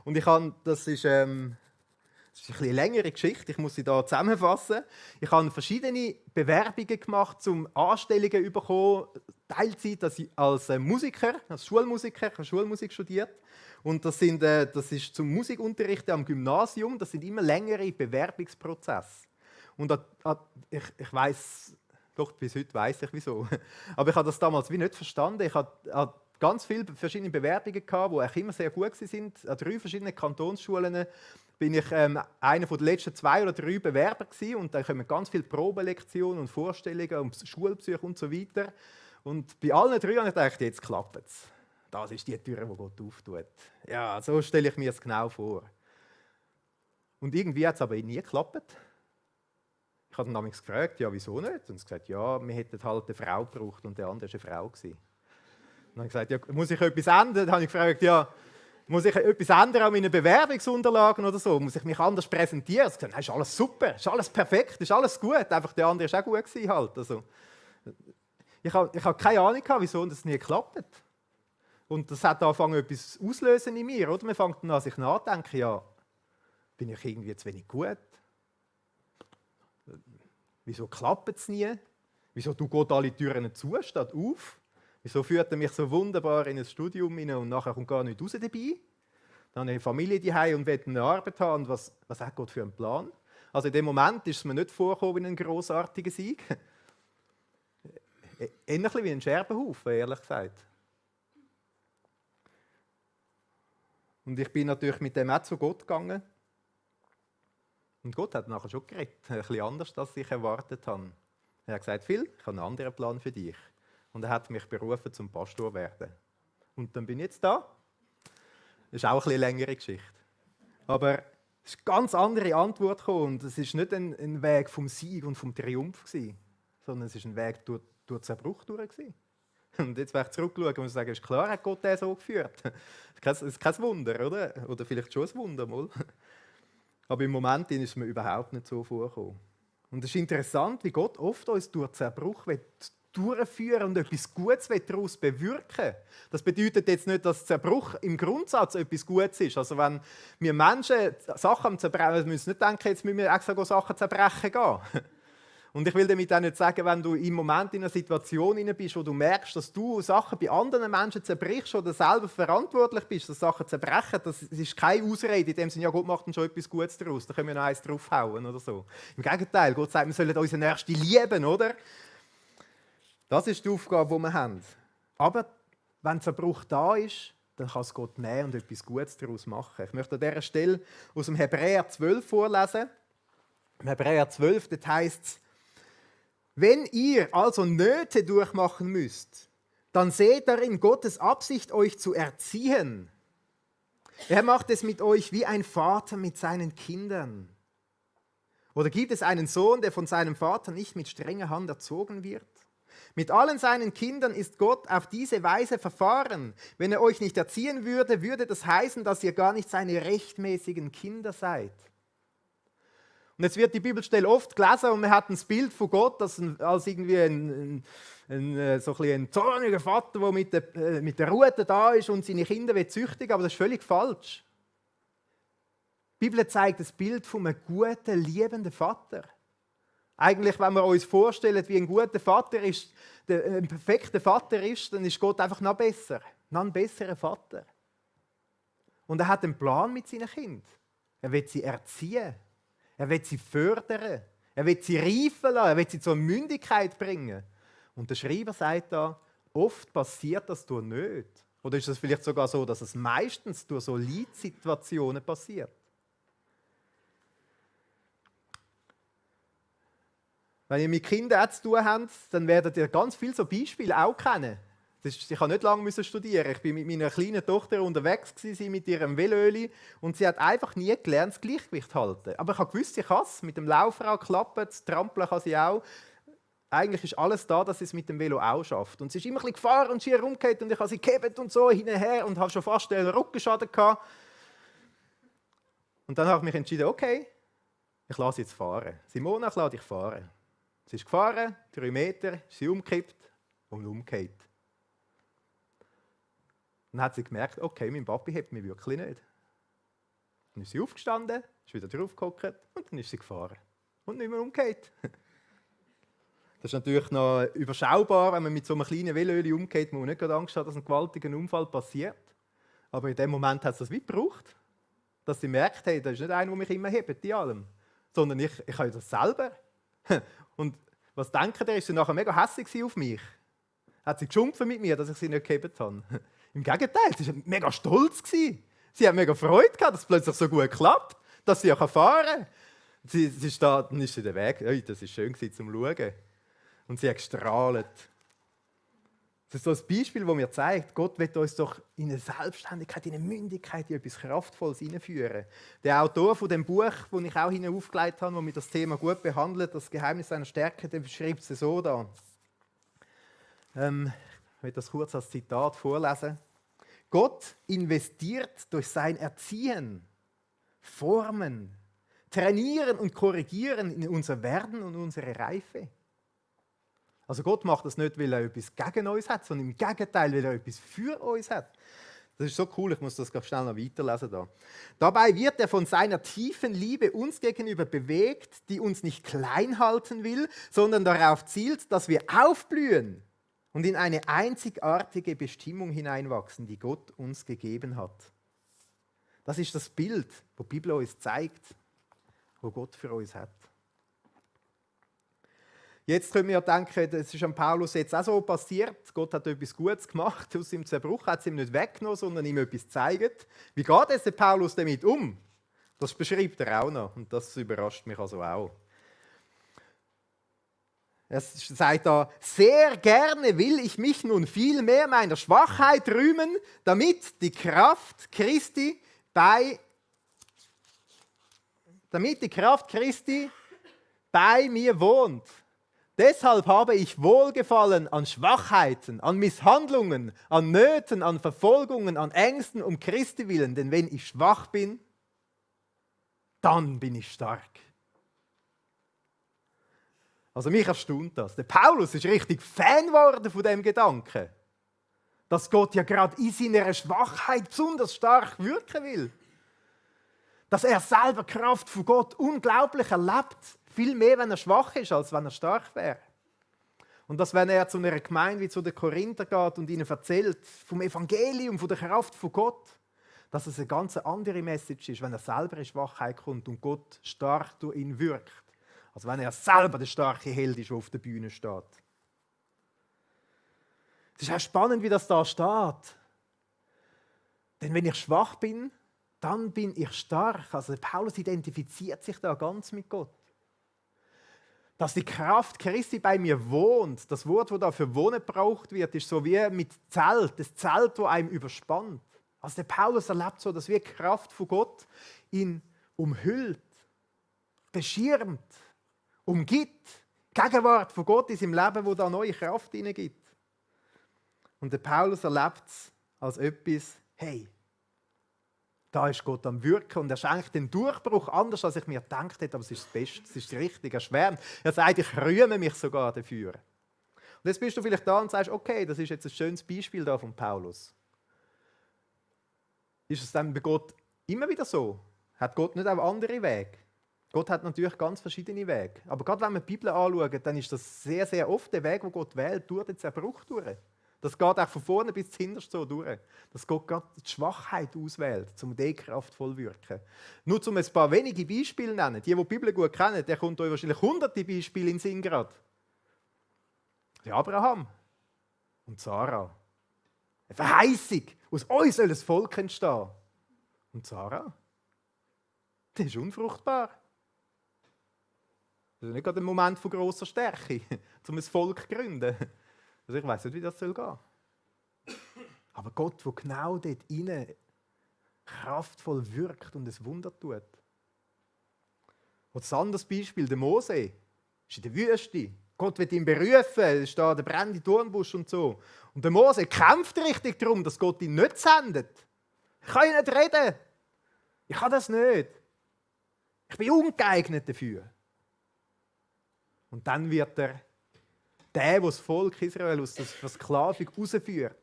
Und ich habe, das ist eine längere Geschichte, ich muss sie hier zusammenfassen. Ich habe verschiedene Bewerbungen gemacht, um Anstellungen zu bekommen, Teilzeit als Musiker, als Schulmusiker, ich habe Schulmusik studiert. Und das ist zum Musikunterrichten am Gymnasium, das sind immer längere Bewerbungsprozesse. Und ich weiss, doch bis heute weiss ich wieso, aber ich habe das damals wie nicht verstanden. Ich hatte ganz viele verschiedene Bewerbungen, die auch immer sehr gut waren. An 3 verschiedenen Kantonsschulen bin ich einer der letzten 2 oder 3 Bewerber gewesen. Und dann kommen ganz viele Probelektionen und Vorstellungen und Schulbesuche und so weiter. Und bei allen 3 habe ich gedacht, jetzt klappt es. Das ist die Tür, die Gott auftut. Ja, so stelle ich mir es genau vor. Und irgendwie hat es aber nie geklappt. Ich habe dann damals gefragt, ja, wieso nicht? Und sie gesagt, ja, wir hätten halt eine Frau gebraucht und der andere war eine Frau. Und dann habe ich gesagt, ja, muss ich etwas ändern? Dann habe ich gefragt, ja, muss ich etwas ändern an meinen Bewerbungsunterlagen oder so? Muss ich mich anders präsentieren? Sie haben gesagt, nein, ist alles super, ist alles perfekt, ist alles gut. Einfach der andere war auch gut gewesen halt. Also, ich habe keine Ahnung, wieso das nie geklappt hat. Und das hat angefangen, etwas auslösen in mir. Oder? Man fängt dann an, sich nachzudenken, ja, bin ich irgendwie zu wenig gut? Wieso klappt es nie? Wieso tut Gott alle Türen zu, statt auf? Wieso führt er mich so wunderbar in ein Studium hinein und nachher kommt gar nicht raus dabei? Dann habe ich eine Familie daheim und will eine Arbeit haben. Und was hat Gott für einen Plan? Also in dem Moment ist es mir nicht vorgekommen wie ein grossartiger Sieg. Ähnlich wie ein Scherbenhaufen, ehrlich gesagt. Und ich bin natürlich mit dem auch zu Gott gegangen. Und Gott hat nachher schon geredet, ein bisschen anders, als ich erwartet habe. Er hat gesagt, Phil, ich habe einen anderen Plan für dich. Und er hat mich berufen, zum Pastor zu werden. Und dann bin ich jetzt da. Das ist auch eine längere Geschichte. Aber es ist eine ganz andere Antwort gekommen. Und es war nicht ein Weg vom Sieg und vom Triumph gewesen, sondern es ist ein Weg durch Zerbruch durch gewesen. Und jetzt werde ich zurückschauen und sagen, ist klar, hat Gott den so geführt. Das ist kein Wunder, oder? Oder vielleicht schon ein Wunder, mal. Aber im Moment ist es mir überhaupt nicht so vorgekommen. Und es ist interessant, wie Gott oft uns durch Zerbruch durchführen und etwas Gutes daraus bewirken. Das bedeutet jetzt nicht, dass Zerbruch im Grundsatz etwas Gutes ist. Also wenn wir Menschen Sachen zerbrechen, wir müssen nicht denken, jetzt müssen wir extra Sachen zerbrechen gehen. Und ich will damit auch nicht sagen, wenn du im Moment in einer Situation bist, wo du merkst, dass du Sachen bei anderen Menschen zerbrichst oder selber verantwortlich bist, dass Sachen zerbrechen, das ist keine Ausrede in dem Sinne, ja, Gott macht dann schon etwas Gutes daraus, da können wir noch eins draufhauen oder so. Im Gegenteil, Gott sagt, wir sollen unseren Nächsten lieben, oder? Das ist die Aufgabe, die wir haben. Aber wenn Zerbruch da ist, dann kann es Gott nehmen und etwas Gutes daraus machen. Ich möchte an dieser Stelle aus dem Hebräer 12 vorlesen. Im Hebräer 12, das heisst es, wenn ihr also Nöte durchmachen müsst, dann seht darin Gottes Absicht, euch zu erziehen. Er macht es mit euch wie ein Vater mit seinen Kindern. Oder gibt es einen Sohn, der von seinem Vater nicht mit strenger Hand erzogen wird? Mit allen seinen Kindern ist Gott auf diese Weise verfahren. Wenn er euch nicht erziehen würde, würde das heißen, dass ihr gar nicht seine rechtmäßigen Kinder seid. Und jetzt wird die Bibelstelle oft gelesen und man hat ein Bild von Gott als irgendwie ein zorniger Vater, der mit der Rute da ist und seine Kinder züchtigen, aber das ist völlig falsch. Die Bibel zeigt das Bild von einem guten, liebenden Vater. Eigentlich, wenn wir uns vorstellen, wie ein guter Vater ist, ein perfekter Vater ist, dann ist Gott einfach noch besser, noch ein besserer Vater. Und er hat einen Plan mit seinen Kindern. Er will sie erziehen. Er will sie fördern, er will sie reifen lassen, er will sie zur Mündigkeit bringen. Und der Schreiber sagt da, oft passiert das nicht. Oder ist es vielleicht sogar so, dass es meistens durch so Leidsituationen passiert? Wenn ihr mit Kindern zu tun habt, dann werdet ihr ganz viele so Beispiele auch kennen. Ich musste nicht lange studieren. Ich war mit meiner kleinen Tochter unterwegs mit ihrem Velöli und sie hat einfach nie gelernt, das Gleichgewicht zu halten. Aber ich wusste, sie kann es. Mit dem Laufrad klappen, das Trampeln kann sie auch. Eigentlich ist alles da, dass sie es mit dem Velo auch schafft. Und sie ist immer ein bisschen gefahren und schier rumgekehrt und ich habe sie gehebt und so hin und her und habe schon fast einen Rückenschaden gehabt. Und dann habe ich mich entschieden, okay, ich lasse sie jetzt fahren. Simona, ich lasse dich fahren. Sie ist gefahren, 3 Meter, ist sie umgekippt und umgekehrt. Dann hat sie gemerkt, okay, mein Papi hebt mich wirklich nicht. Dann ist sie aufgestanden, ist wieder draufgehockt und dann ist sie gefahren. Und nicht mehr umgekehrt. Das ist natürlich noch überschaubar, wenn man mit so einem kleinen Velöli umgeht, wo man nicht gerade Angst hat, dass ein gewaltiger Unfall passiert. Aber in dem Moment hat es das wie gebraucht, dass sie merkt, hey, das ist nicht einer, der mich immer hebt in allem, sondern ich kann das selber. Und was denkt ihr, ist sie nachher mega hässlich auf mich? Hat sie geschumpft mit mir, dass ich sie nicht gehebt habe? Im Gegenteil, sie war mega stolz. Sie hat mega Freude gehabt, dass es plötzlich so gut klappt, dass sie auch fahren kann. Sie ist da, dann ist sie den Weg. Hey, das war schön zum Schauen. Und sie hat gestrahlt. Das ist so ein Beispiel, das mir zeigt, Gott will uns doch in eine Selbstständigkeit, in eine Mündigkeit, in etwas Kraftvolles hineinführen. Der Autor von dem Buch, das ich auch aufgelegt habe, das mir das Thema gut behandelt, das Geheimnis seiner Stärke, der beschreibt es so da. Ich will das kurz als Zitat vorlesen. Gott investiert durch sein Erziehen, Formen, Trainieren und Korrigieren in unser Werden und unsere Reife. Also Gott macht das nicht, weil er etwas gegen uns hat, sondern im Gegenteil, weil er etwas für uns hat. Das ist so cool, ich muss das ganz schnell noch weiterlesen. Da. Dabei wird er von seiner tiefen Liebe uns gegenüber bewegt, die uns nicht klein halten will, sondern darauf zielt, dass wir aufblühen und in eine einzigartige Bestimmung hineinwachsen, die Gott uns gegeben hat. Das ist das Bild, das die Bibel uns zeigt, das Gott für uns hat. Jetzt können wir denken, das ist an Paulus jetzt auch so passiert. Gott hat etwas Gutes gemacht aus seinem Zerbruch, hat es ihm nicht weggenommen, sondern ihm etwas gezeigt. Wie geht es der Paulus damit um? Das beschreibt er auch noch und das überrascht mich also auch. Er sagt da, sehr gerne will ich mich nun viel mehr meiner Schwachheit rühmen, damit die Kraft Christi bei mir wohnt. Deshalb habe ich Wohlgefallen an Schwachheiten, an Misshandlungen, an Nöten, an Verfolgungen, an Ängsten um Christi willen. Denn wenn ich schwach bin, dann bin ich stark. Also mich erstaunt das. Der Paulus ist richtig Fan geworden von dem Gedanken, dass Gott ja gerade in seiner Schwachheit besonders stark wirken will. Dass er selber Kraft von Gott unglaublich erlebt. Viel mehr, wenn er schwach ist, als wenn er stark wäre. Und dass, wenn er zu einer Gemeinde wie zu den Korinther geht und ihnen erzählt vom Evangelium, von der Kraft von Gott, dass es eine ganz andere Message ist, wenn er selber in Schwachheit kommt und Gott stark durch ihn wirkt. Also wenn er selber der starke Held ist, der auf der Bühne steht. Es ist auch spannend, wie das da steht. Denn wenn ich schwach bin, dann bin ich stark. Also Paulus identifiziert sich da ganz mit Gott. Dass die Kraft Christi bei mir wohnt. Das Wort, das da für Wohnen gebraucht wird, ist so wie mit Zelt. Das Zelt, das einem überspannt. Also der Paulus erlebt so, dass wie die Kraft von Gott ihn umhüllt, beschirmt, umgibt. Die Gegenwart von Gott in seinem Leben, wo da neue Kraft hineingibt. Und der Paulus erlebt es als etwas, hey, da ist Gott am Wirken und er schenkt den Durchbruch anders, als ich mir gedacht hätte, aber es ist das Beste, es ist richtig, er schwärmt. Er sagt, ich rühme mich sogar dafür. Und jetzt bist du vielleicht da und sagst, okay, das ist jetzt ein schönes Beispiel da von Paulus. Ist es dann bei Gott immer wieder so? Hat Gott nicht auch andere Wege? Gott hat natürlich ganz verschiedene Wege. Aber gerade wenn wir die Bibel anschauen, dann ist das sehr, sehr oft der Weg, den Gott wählt, durch den Zerbruch durch. Das geht auch von vorne bis hinterst so durch. Dass Gott gerade die Schwachheit auswählt, um diese kraftvoll zu wirken. Nur um ein paar wenige Beispiele zu nennen. Die die Bibel gut kennen, der kommt euch wahrscheinlich hunderte Beispiele in den Sinn gerade. Der Abraham und Sarah. Eine Verheißung. Aus uns soll ein Volk entstehen. Und Sarah? Die ist unfruchtbar. Das ist nicht gerade ein Moment von grosser Stärke, um ein Volk zu gründen. Also ich weiss nicht, wie das gehen soll. Aber Gott, der genau dort rein kraftvoll wirkt und ein Wunder tut. Und ein anderes Beispiel, der Mose, ist in der Wüste. Gott wird ihn berufen, es ist da der brennende Dornbusch und so. Und der Mose kämpft richtig darum, dass Gott ihn nicht sendet. Ich kann nicht reden. Ich kann das nicht. Ich bin ungeeignet dafür. Und dann wird der das Volk Israel aus der Versklavung herausführt.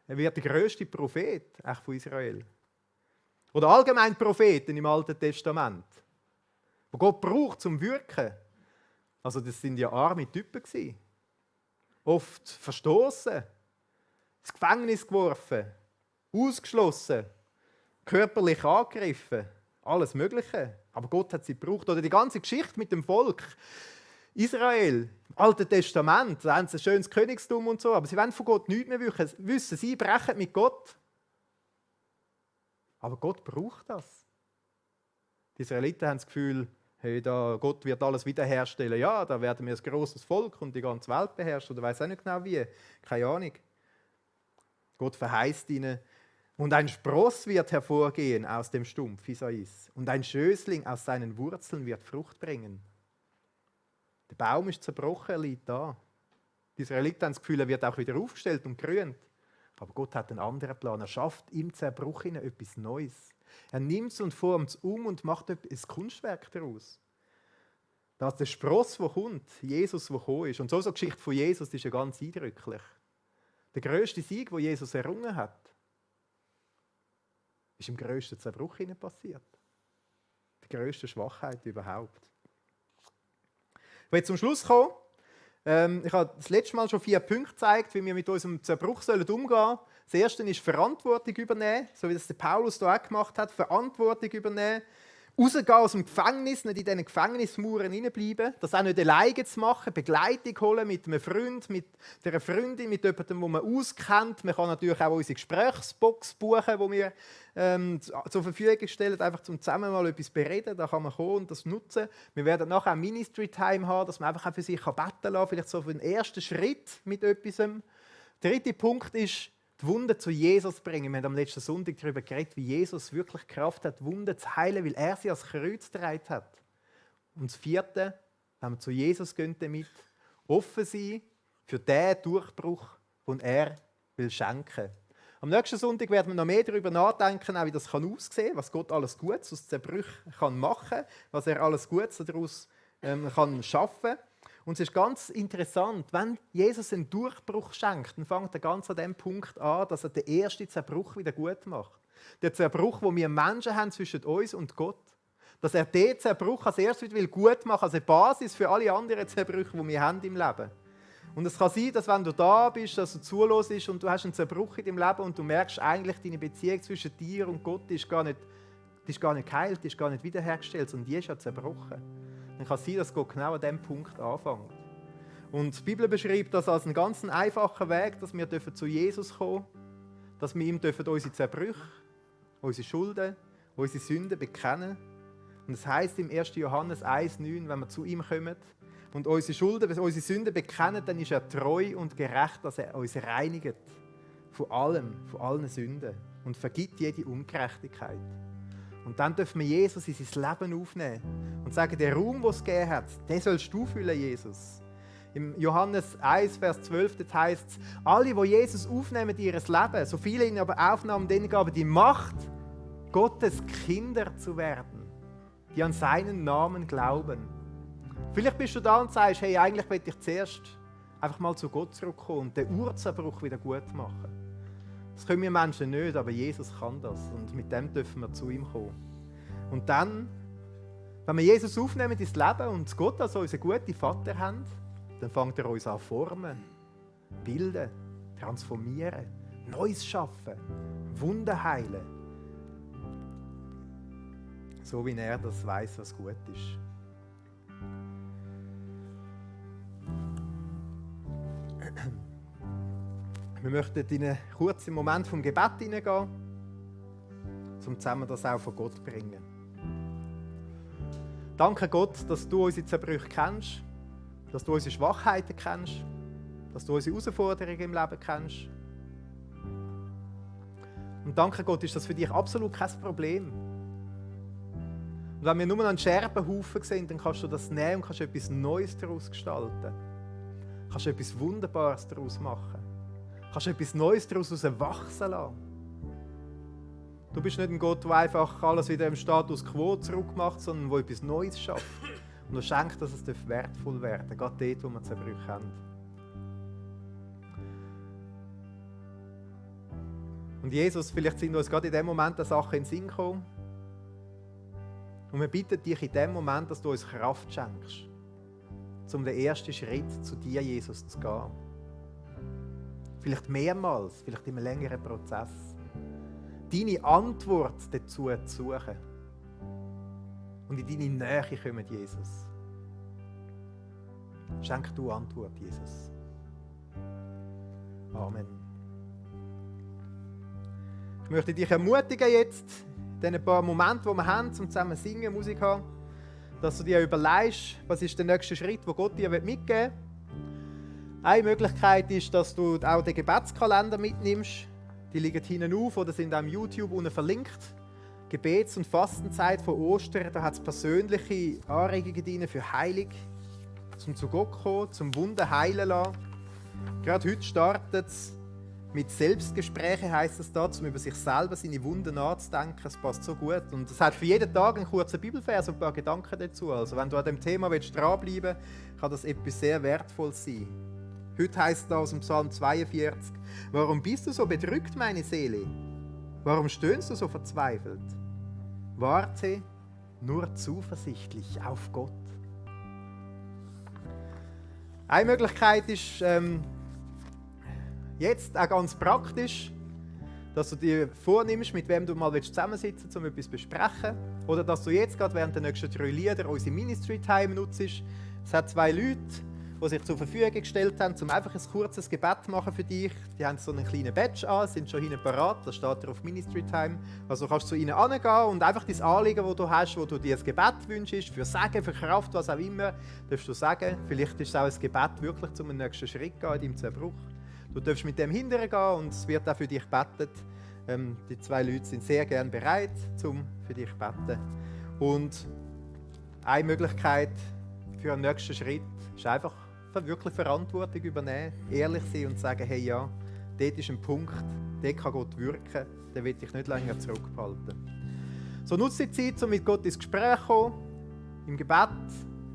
Er wird der grösste Prophet von Israel. Oder allgemein Propheten im Alten Testament, wo Gott braucht zum Wirken. Also das sind ja arme Typen gewesen. Oft verstoßen, ins Gefängnis geworfen, ausgeschlossen, körperlich angegriffen, alles Mögliche. Aber Gott hat sie gebraucht. Oder die ganze Geschichte mit dem Volk Israel, im Alten Testament, da haben sie ein schönes Königstum und so, aber sie wollen von Gott nichts mehr wissen. Sie brechen mit Gott. Aber Gott braucht das. Die Israeliten haben das Gefühl, hey, Gott wird alles wiederherstellen. Ja, da werden wir ein grosses Volk und die ganze Welt beherrschen. Oder weiß auch nicht genau wie. Keine Ahnung. Gott verheißt ihnen. Und ein Spross wird hervorgehen aus dem Stumpf, Isais. Und ein Schößling aus seinen Wurzeln wird Frucht bringen. Der Baum ist zerbrochen, er liegt da. Die Israeliten haben das Gefühl, er wird auch wieder aufgestellt und grünt. Aber Gott hat einen anderen Plan. Er schafft im Zerbruch etwas Neues. Er nimmt es und formt es um und macht ein Kunstwerk daraus. Das ist der Spross, der kommt, Jesus, der gekommen ist. Und so eine Geschichte von Jesus ist ja ganz eindrücklich. Der grösste Sieg, den Jesus errungen hat, ist im grössten Zerbruch passiert. Die grösste Schwachheit überhaupt. Ich will zum Schluss kommen. Ich habe das letzte Mal schon 4 Punkte gezeigt, wie wir mit unserem Zerbruch umgehen sollen. Das erste ist Verantwortung übernehmen, so wie das der Paulus hier auch gemacht hat. Verantwortung übernehmen. Rausgehen aus dem Gefängnis, nicht in diesen Gefängnismauern hineinbleiben. Das auch nicht alleine zu machen. Begleitung holen mit einem Freund, mit einer Freundin, mit jemandem, den man auskennt. Man kann natürlich auch unsere Gesprächsbox buchen, die wir zur Verfügung stellen, einfach zum zusammen mal etwas bereden. Da kann man kommen und das nutzen. Wir werden nachher auch Ministry Time haben, dass man einfach auch für sich beten lassen kann. Vielleicht so für den ersten Schritt mit etwas. Der dritte Punkt ist, die Wunden zu Jesus bringen. Wir haben am letzten Sonntag darüber geredet, wie Jesus wirklich Kraft hat, Wunden zu heilen, weil er sie ans Kreuz getragen hat. Und das vierte, wenn wir zu Jesus gehen damit, offen sein für den Durchbruch, den er will schenken. Am nächsten Sonntag werden wir noch mehr darüber nachdenken, auch wie das aussehen kann, was Gott alles Gutes aus Zerbrüchen machen kann, was er alles Gutes daraus schaffen kann. Und es ist ganz interessant, wenn Jesus einen Durchbruch schenkt, dann fängt er ganz an dem Punkt an, dass er den ersten Zerbruch wieder gut macht. Der Zerbruch, den wir Menschen haben zwischen uns und Gott. Dass er den Zerbruch als erstes wieder gut machen will, als eine Basis für alle anderen Zerbrüche, die wir haben im Leben. Und es kann sein, dass wenn du da bist, dass du zuhörst und du hast einen Zerbruch in deinem Leben und du merkst eigentlich, deine Beziehung zwischen dir und Gott ist gar nicht geheilt, die ist gar nicht wiederhergestellt, sondern die ist ja zerbrochen. Dann kann es sein, dass Gott genau an diesem Punkt anfängt. Und die Bibel beschreibt das als einen ganz einfachen Weg, dass wir zu Jesus kommen dürfen, dass wir ihm unsere Zerbrüche, unsere Schulden, unsere Sünden bekennen. Und es heisst im 1. Johannes 1,9, wenn wir zu ihm kommen, und unsere Schulden, unsere Sünden bekennen, dann ist er treu und gerecht, dass er uns reinigt von allem, von allen Sünden und vergibt jede Ungerechtigkeit. Und dann dürfen wir Jesus in sein Leben aufnehmen und sagen, der Raum, den es gegeben hat, den sollst du füllen, Jesus. Im Johannes 1, Vers 12 heißt es, alle, die Jesus aufnehmen in ihr Leben, so viele ihn aber aufnahmen, denen gaben die Macht, Gottes Kinder zu werden, die an seinen Namen glauben. Vielleicht bist du da und sagst, hey, eigentlich möchte ich zuerst einfach mal zu Gott zurückkommen und den Urzerbruch wieder gut machen. Das können wir Menschen nicht, aber Jesus kann das und mit dem dürfen wir zu ihm kommen. Und dann, wenn wir Jesus aufnehmen ins Leben und Gott als unseren guten Vater haben, dann fängt er uns an formen, bilden, transformieren, Neues schaffen, Wunder heilen. So wie er das weiß, was gut ist. Wir möchten in einen kurzen Moment vom Gebet hineingehen, um zusammen das auch von Gott zu bringen. Danke Gott, dass du unsere Zerbrüche kennst, dass du unsere Schwachheiten kennst, dass du unsere Herausforderungen im Leben kennst. Und danke Gott, ist das für dich absolut kein Problem. Und wenn wir nur einen Scherbenhaufen sehen, dann kannst du das nehmen und kannst etwas Neues daraus gestalten. Kannst etwas Wunderbares daraus machen. Kannst etwas Neues daraus wachsen lassen. Du bist nicht ein Gott, der einfach alles wieder im Status quo zurückmacht, sondern der etwas Neues schafft. Und er schenkt, dass es wertvoll werden darf, gerade dort, wo wir Zerbrüche haben. Und Jesus, vielleicht sind uns gerade in dem Moment eine Sache in den Sinn gekommen. Und wir bitten dich in dem Moment, dass du uns Kraft schenkst, um den ersten Schritt zu dir, Jesus, zu gehen. Vielleicht mehrmals, vielleicht in einem längeren Prozess. Deine Antwort dazu zu suchen. Und in deine Nähe kommen, Jesus. Schenk du Antwort, Jesus. Amen. Ich möchte dich ermutigen jetzt, in diesen paar Momenten, die wir haben, um zusammen singen, Musik haben, dass du dir überlegst, was ist der nächste Schritt, den Gott dir mitgeben will. Eine Möglichkeit ist, dass du auch den Gebetskalender mitnimmst. Die liegen hinten auf oder sind auch im YouTube unten verlinkt. Gebets- und Fastenzeit von Ostern, da hat es persönliche Anregungen drin für Heilung, zum zu Gott kommen, zum Wunder heilen lassen. Gerade heute startet es mit Selbstgesprächen, heisst es da, um über sich selber, seine Wunden nachzudenken. Es passt so gut. Und es hat für jeden Tag einen kurzen Bibelvers und ein paar Gedanken dazu. Also wenn du an dem Thema dranbleiben willst, kann das etwas sehr Wertvolles sein. Heute heisst es aus dem Psalm 42, warum bist du so bedrückt, meine Seele? Warum stöhnst du so verzweifelt? Warte nur zuversichtlich auf Gott. Eine Möglichkeit ist jetzt auch ganz praktisch, dass du dir vornimmst, mit wem du mal zusammensitzen willst, um etwas zu besprechen. Oder dass du jetzt gerade während der nächsten 3 Lieder unsere Ministry Time nutzt. Es hat 2 Leute, die sich zur Verfügung gestellt haben, um einfach ein kurzes Gebet zu machen für dich. Die haben so einen kleinen Badge an, sind schon hinten parat, da steht drauf Ministry Time. Also kannst du zu ihnen hingehen und einfach dein Anliegen, das du hast, wo du dir ein Gebet wünschst, für Segen, für Kraft, was auch immer, darfst du sagen. Vielleicht ist es auch ein Gebet wirklich zum nächsten Schritt gehen in deinem Zerbruch. Du darfst mit dem hindern gehen und es wird auch für dich gebetet. Die 2 Leute sind sehr gerne bereit, um für dich zu beten. Und eine Möglichkeit für einen nächsten Schritt ist einfach wirklich Verantwortung übernehmen, ehrlich sein und sagen, hey ja, dort ist ein Punkt, dort kann Gott wirken, den will ich nicht länger zurückhalten. So nutze die Zeit, um mit Gott ins Gespräch zu kommen, im Gebet,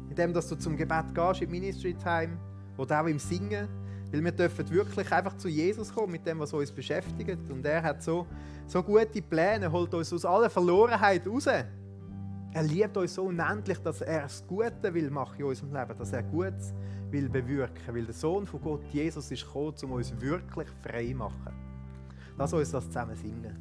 indem dass du zum Gebet gehst, im Ministry Time oder auch im Singen, weil wir dürfen wirklich einfach zu Jesus kommen mit dem, was uns beschäftigt. Und er hat so gute Pläne, holt uns aus aller Verlorenheit raus. Er liebt uns so unendlich, dass er das Gute will machen in unserem Leben, dass er Gutes will bewirken, weil der Sohn von Gott, Jesus, ist gekommen, um uns wirklich frei zu machen. Lass uns das zusammen singen.